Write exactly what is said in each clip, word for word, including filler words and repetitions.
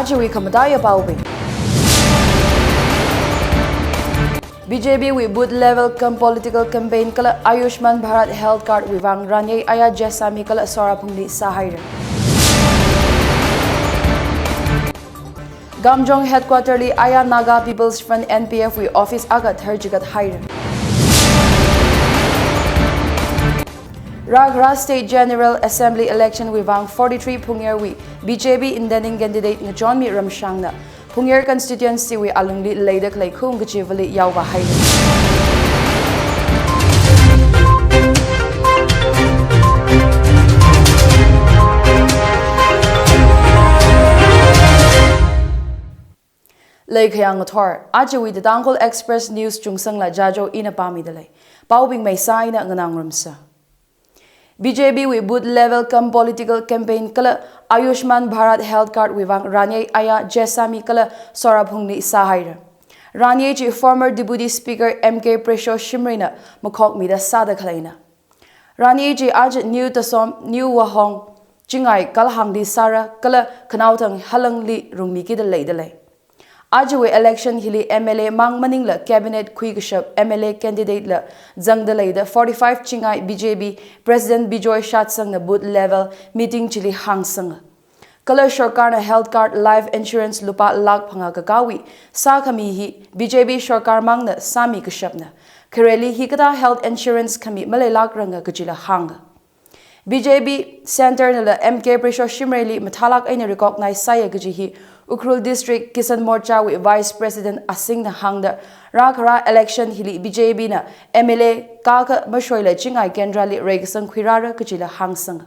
Ajawui khamataiya paobing. B J P wui booth level cum political campaign kala Ayushman Bharat Health Card wui vang Ranyei aya Jessami kala Soraphungli sāhaira. Kamjong headquarter li aya Naga People's Front N P F wui office akha tharchigat haira. Rākhara State General Assembly election wui vang forty-three phungyarwui B J P intending candidate Ngachonmi Ramshangna Phungyar constituency wui alungli leida khalei khung kachivali yaovā haira. Leikhayang ngathor, ajawui The Tangkhul Express News chungsangla Jajo ina pāmida lei. Paobing maisā eina nganāngarumsa. B J P wui booth level cum political campaign kala Ayushman Bharat Health Card wui vang Ranyei aya Jessami kala Soraphungli sāhaira. Ranyei chi former Deputy Speaker M K Presho Shimrayna makhokmida sāda khaleina. Ranyei chi aja New Tasom, New Wahong, Chingai Kalhangli sāra kala Khanaothang Halangli rungmikida leida lei. Ajawui election hili M L A mang maningla cabinet khuikashap M L A candidate la zangda leida forty-five Chingai B J P President Bijoy Shatsangna booth level meeting chili hāngsanga. Kala sorkarna health card life insurance lupā lakh phangā kakāwui sākhami hi B J P sorkar mangna sāmikashapna. Khareli hikathā health insurance khami maleilākranga kajila hānga. B J P Centre nala M K Presho Shimrayli mathālāk eina recognize sāya kaji hi Ukhrul District Kisan Morcha wui Vice President Asingna hāngda, rākhara election hili B J P na M L A kakha mashoila Chingai Kendrali reikasang khuirāra kajila hāngsanga.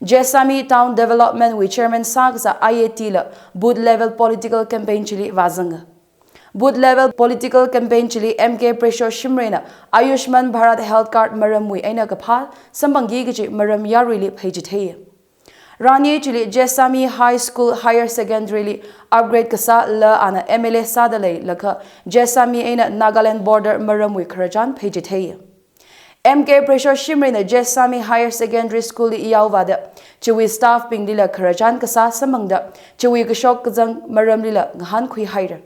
Jessami Town Development wui Chairman sākasā I A T la booth level political campaign chili vāzanga. Booth level political campaign chili M K Presho Shimrayna Ayushman Bharat Health Card maramwui eina kaphā samphangki kaji maram yaruili pheichitheiya. Ranyei chili Jessami High School Higher Secondary li upgrade kasāla ana M L A sāda leilakha Jessami eina Nagaland border maramwui khararchan pheichitheiya. M K Presho Shimrayna Jessami Higher Secondary School li yaovāda, chiwui staff binglila khararchan kasā samphangda, chiwui kashok kazang maramlila ngahānkhui haira.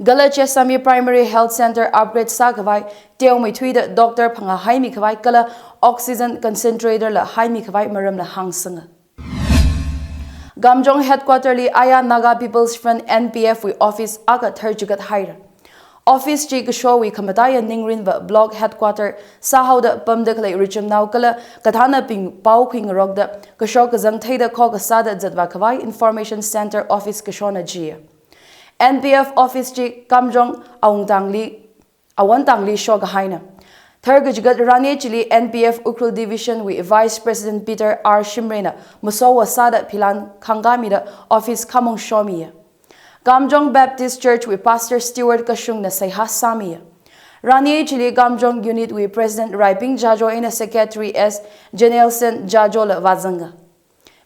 Kala Jessami Primary Health Centre upgrade sākhavai teomeithuida doctor phangā haimikhavai kala oxygen concentrator la haimikhavai maramla hāngsanga. Kamjong headquarter li aya Naga People's Front N P F wui office akha tharchigat haira. Office chi kashowui khamataiya Ningrinva block headquarter sāhaoda pamda khalei richumnao kala kathānabing paokhui ngarokda kashok kazang theida khokha sāda zatvā khavai information centre office kashona jiya. N P F office chi Kamjong awungtangli, awungtangli shokahaina. Tharkachigat Ranyei chili N P F Ukhrul Division wui Vice President Peter R Shimrayna masowa sāda philan khangkamida office khamong shomiya. Kamjong Baptist Church wui Pastor Stewart Kashungna seihā sāmiya. Ranyei chili Kamjong Unit wui President Raiping Jajo eina Secretary S Janelson Jajo la vāzanga.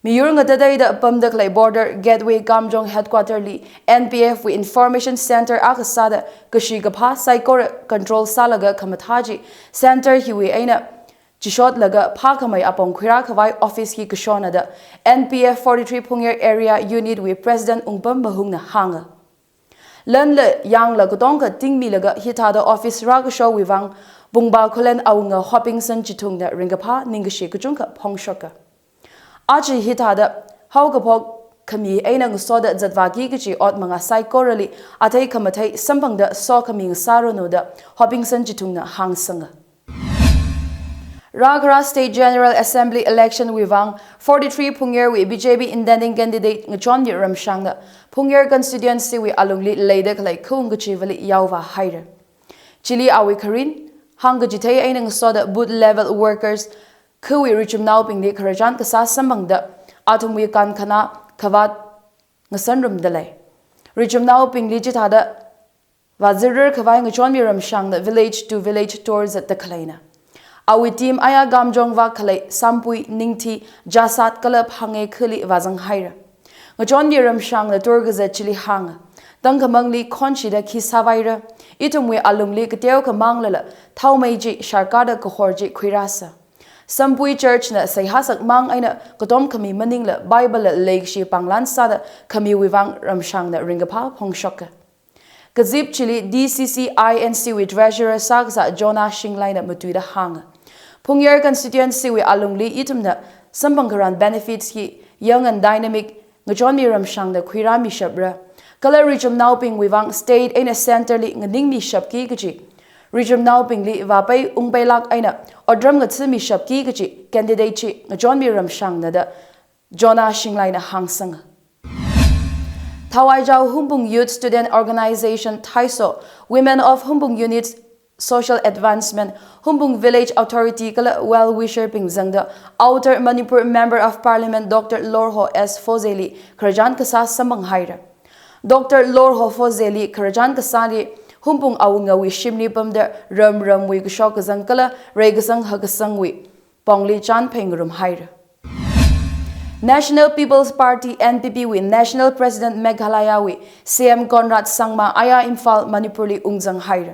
Miyur ngatateida pamda khalei border gateway Kamjong headquarter li N P F wui information centre akha sāda kashi kaphā saikora control sālaga khamathā chi centre hiwui eina chishotlaga phākhamei apong khuirā khavai office hi kashona da N P F forty-three Phungyar Area Unit wui President Ungpam Mahungna hānga. Lanla yangla katongkha tingmilaga hithāda office rākashowui vang Pungba Khullen awunga Hopingson Chithungna ringkaphā ningkashi kachungkha phongshoka. Aja hithāda haokaphok khami eina ngasoda zatvāki kachi ot manga saikorali athei khamathei samphangda sokhami ngasāranu da Hopingson Chithungna hāngsanga. Rākhara State General Assembly election wui vang forty-three Phungyarwui B J P intending candidate Ngachonmi Ramshangna Phungyar constituency wui alungli leida khalei khung kachivali yaovā haira. Chili awui kharin hāngkachithei eina ngasoda booth level workers khawui richumnaobingli khararchan kasā samphangda athumwui kankhana khavāt ngasanrumda lei. Richumnaobingli chithāda vāzirrar khavai Ngachonmi Ramshangna village to village tour zatda khaleina. Awui team aya Kamjong vak khalei Sampui, Ningthi, Jasat kala Phangngei khali vāzang haira. Ngachonmi Ramshangna tour kazat chili hānga, tangkhamangli khonshida khi sāvaira, ithumwui alungli kateokha manglala thaomei chi sarkarda kahor chi khuirāsa. Sampui Church na seihā sakmang eina katom khami maningla Bible la leikashi pānglan sāda khamiwui vang ramshangna ringkaphā phongshoka. Kazip chili D C C I N C wui Treasurer sākasā Jonah Shinglaina matuida hānga. Phungyar constituency wui alungli ithumna samphang kharan benefits hi young and dynamic ngachonmi ramshangna khuirāmishapra. Kala richumnaobingwui vang state eina centre li nganingmishapki kaji, richumnaobingli vāpei ungpeilāk eina otram ngathāmishapki kaji candidate chi ngachonmi ramshangna da Jonah Shinglaina hāngsanga. Thawaijaw Hungpung Youth Student Organization Thaiso, Women of Hungpung Unit, Social Advancement, Hungpung Village Authority kala well wisher bing zangda Outer Manipur Member of Parliament Doctor Lorho S Phozeli khararchan kasā samphang haira. Doctor Lorho Phozeli khararchan kasāli Hungpung awungawui shimli pamda ram ramwui kashok kazang kala reikasang hakasangwui pongli chān pheingarum haira. National People's Party N P P wui National President Meghalaya wui C M Conrad Sangma aya Imphal Manipur li ungzang haira.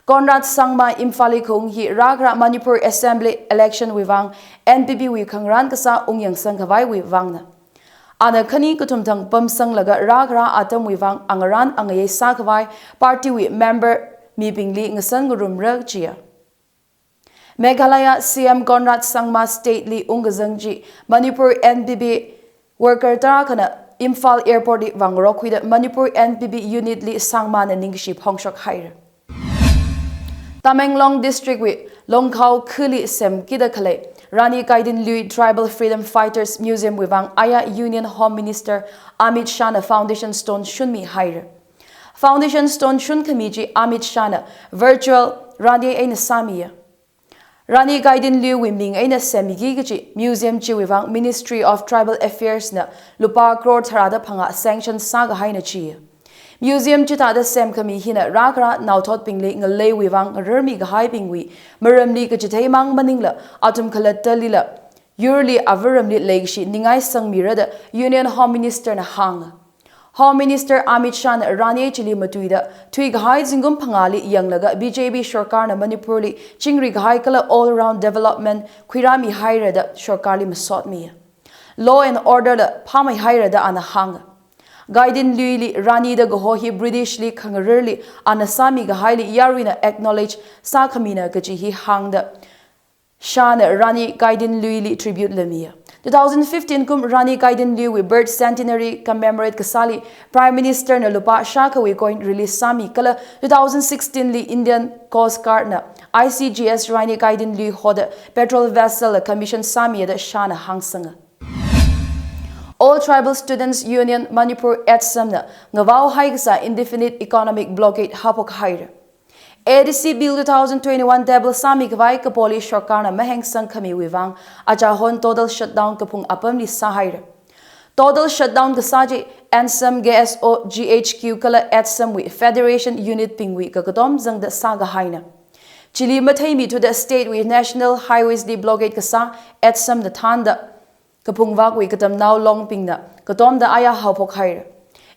Conrad Sangma Imphal li khaung hi rākhara Manipur Assembly election wui vang N P P wui khangarān kasā ungyangsang khavaiwui vangna. Ana khani kathum thang pamsanglaga rākhara atamwui vang angarān angayei sākhavai party wui member mibingli ngasan ngarumra jiya. Meghalaya C M Conrad Sangma state li ungkazang chi Manipur N P P worker tarākhana Imphal Airport li vāngarok khuida Manipur N P P unit li Sangmana ningkashi phongshok haira. Tamenglong District wui Longkhao khali semkida khalei Rani Gaidinliu Tribal Freedom Fighters Museum wui vang aya Union Home Minister Amit Shah na foundation stone shunmi haira. Foundation stone shunkhami chi Amit Shah na virtual rani eina sāmiya. Rani Gaidinliu wui ming eina semiki kaji museum chiwui vang Ministry of Tribal Affairs na lupā crore tharāda phangā sanction sākahaina jiya. Museum chithāda semkhami hina rākhara naothotbingli ngaleiwui vang ngararmi kahaibingwui maramli kachitheimang maningla athum khalattalila yurli avaramli leikashi ningai sangmira da Union Home Minister na hānga. Home Minister Amit Shah na rani chili matuida thuikahai zingkum phangāli yanglaga B J P sorkarna Manipur li chingri kahai kala all round development khuirāmi haira da sorkarli masotmiya. Law and order la phāmei haira da ana hānga. Gaidinliu li rani da kaho hi British li khangararli ana sāmi kahaili yaruina acknowledge sākhamina kaji hi hāngda Shah na Rani Gaidinliu li tribute la miya. Two thousand fifteen kum Rani Gaidinliu wui birth centenary commemorate kasāli Prime Minister na lupā shākhawui coin release sāmi kala two thousand sixteen li Indian Coast Guard na I C G S Rani Gaidinliu hoda patrol vessel la commission sāmiya da Shah na hāngsanga. All Tribal Students Union Manipur ATSUM na ngavao haikasā indefinite economic blockade haophok haira. A D C Bill two thousand twenty-one table sāmi khavai kapoli sorkarna mahengsang khamiwui vang achahon total shutdown kaphung apamli sāhaira. Total shutdown kasā chi ANSAM, K S O, G H Q kala ATSUM wui federation unit bingwui kakatom zangda sākahaina. Chili matheimi thuda state wui national highways li blockade kasā ATSUM na thānda kaphungvakwui katamnao longbingna katomda aya haophok haira.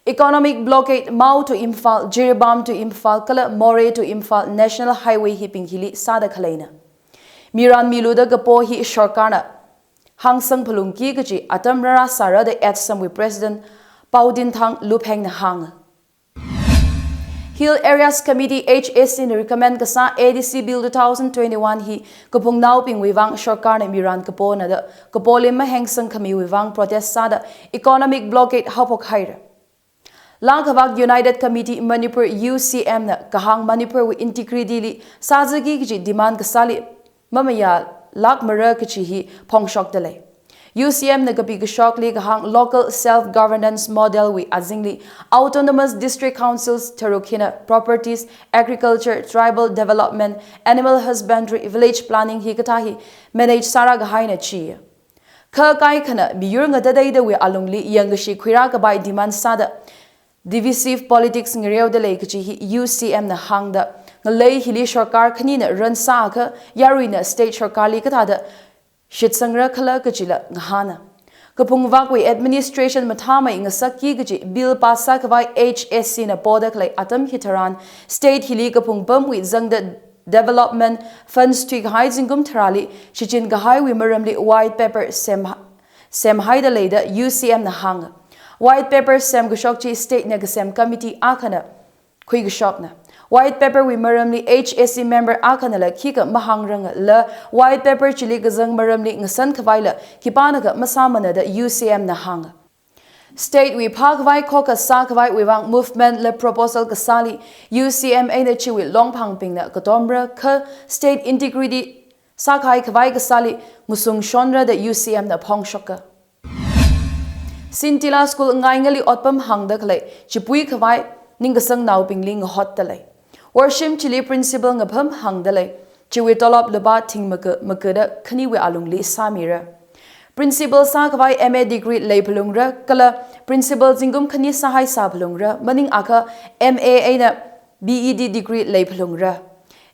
Economic blockade Mao to Imphal, Jiribam to Imphal kala Moreh to Imphal National Highway hibing hili sāda khaleina. Miran miluda kapo hi sorkarna hāngsang phalungki kaji atam rāra sāra da ATSUM wui President Paodinthang Lupheng na hānga. Hill Areas Committee H A C na recommend kasā A D C Bill two thousand twenty-one hi kaphungnaobingwui vang sorkarna miran kapona da kapoli mahengsang khamiwui vang protest sāda economic blockade haophok haira. Langkhavak United Committee Manipur U C M na kahāng Manipur wui integrity li sāzaki kaji demand kasāli mamayālākmara kaji hi phongshokda lei. U C M na kapi kashokli kahāng local self-governance model wui azingli autonomous district councils tharuk hina properties, agriculture, tribal development, animal husbandry, village planning hikathā hi manage sāra kahaina jiya. Kha kaikhana miyur ngatateidawui alungli yangkashi khuira kapai demand sāda divisive politics ngareoda lei kaji hi U C M na hāngda, ngalei hili sorkar khanina run sākha yaruina state sorkarli kathāda shitsangra khala kajila ngahāna. Kaphungvakwui administration mathāmei ngasakki kaji bill pass sākhavai H A C na poda khalei atam hitharan state hili kaphung pamwui zangda Development Funds thuikahai zingkum tharāli shichin kahaiwui maramli white paper sem, semhaida lei da U C M na hānga. White paper semkashok chi state na kasem committee akhana khuikashokna. White paper wui maramli H A C member akhanala khikha mahāngrangla white paper chili kazang maramli ngasan khavaila khipānakha masāmana da U C M na hānga. State wui phākhavai khokha sākhavaiwui vang movement la proposal kasāli U C M eina chiwui longphangbingna katomra kha state integrity sākahai khavai kasāli ngasungshonra da U C M na phongshoka. Sintila School ngaingali otpam hāngda khalei chipui khavai ningkasangnaobingli ngahotta lei. Worshim chili principal ngapham hāngda lei. Chiwui tolop lupā thing maka, makada khaniwui alungli sāmira. Principal sākhavai M A degree leiphalungra, kala principal zingkum khani sāhai sāphalungra, maningakha M A eina B E D degree leiphalungra.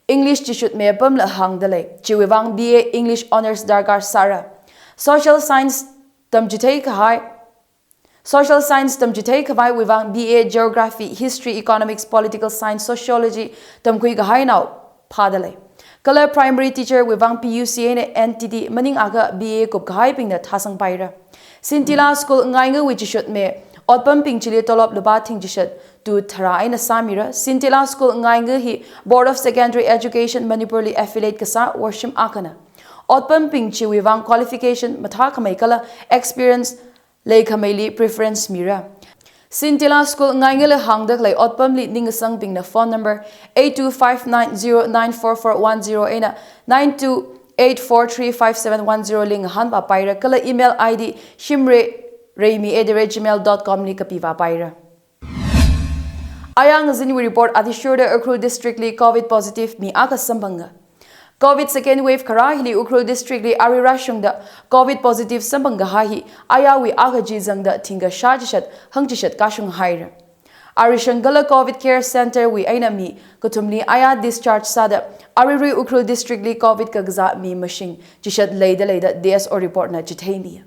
English chishutmi apamla hāngda lei. Chiwui vang B A English Honours darkar sāra. Social Science tamchithei kahai, Social Science tamchithei khavaiwui vang B A Geography, History, Economics, Political Science, Sociology tamkhui kahainao phāda lei. Kala primary teacher wui vang P U C eina N T D maningakha B A kupkahaibingna thāsangpaira. Sintila School ngaingawui chishutmi otpambing chili tolop lupā thing chishat tu tharā eina sāmira. Sintila School ngainga hi Board of Secondary Education Manipur li affiliate kasā worshim akhana. Otpambing chiwui vang qualification mathākhamei kala experience leikhameili preference mira. Sintila School ngaingala hāngda khalei otpamli ningkasangbingna phone number eight two five nine zero nine four four one zero eina nine two eight four three five seven one zero li ngahānvāpaira kala email I D shimre reimi at the rate gmail dot com li kapivāpaira. Aya ngazinwui report athishurda Ukhrul District li COVID positive mi akha samphanga. COVID second wave kharā hili Ukhrul District li arui rāshungda COVID positive samphang kahai hi ayawui akha chi zangda thingkha shā chishat, hangchishat kashung haira. Arishang kala COVID Care Center wui eina mi kathumli aya discharge sāda, aruirui Ukhrul District li COVID kakazā mi mashing chishat leida lei da D S O report na chitheimi.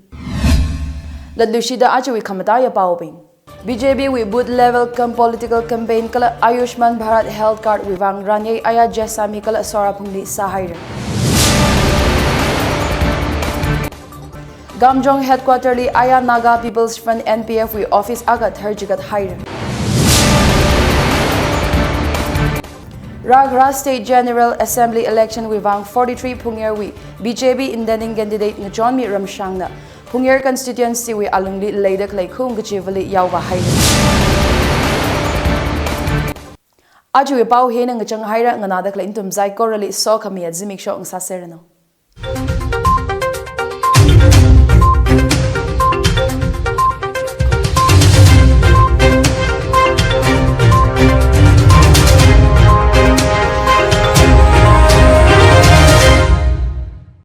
Latluishida ajawui khamataiya paobing. B J P wui booth level cum political campaign kala Ayushman Bharat Health Card wui vang ranyei aya Jessami kala Soraphungli sāhaira. Kamjong headquarter li aya Naga People's Front N P F wui office akha tharchikat haira. Rākhara State General Assembly election wui vang forty-three Phungyar wui B J P intending candidate Ngachonmi Ramshangna Phungyar constituency wui alungli leida khalei khung kachivali yaovāhaira. Ajawui pao hina ngachang haira, nganāda khalei nathum saikorali sokhamiya zimiksho ngasāserranu.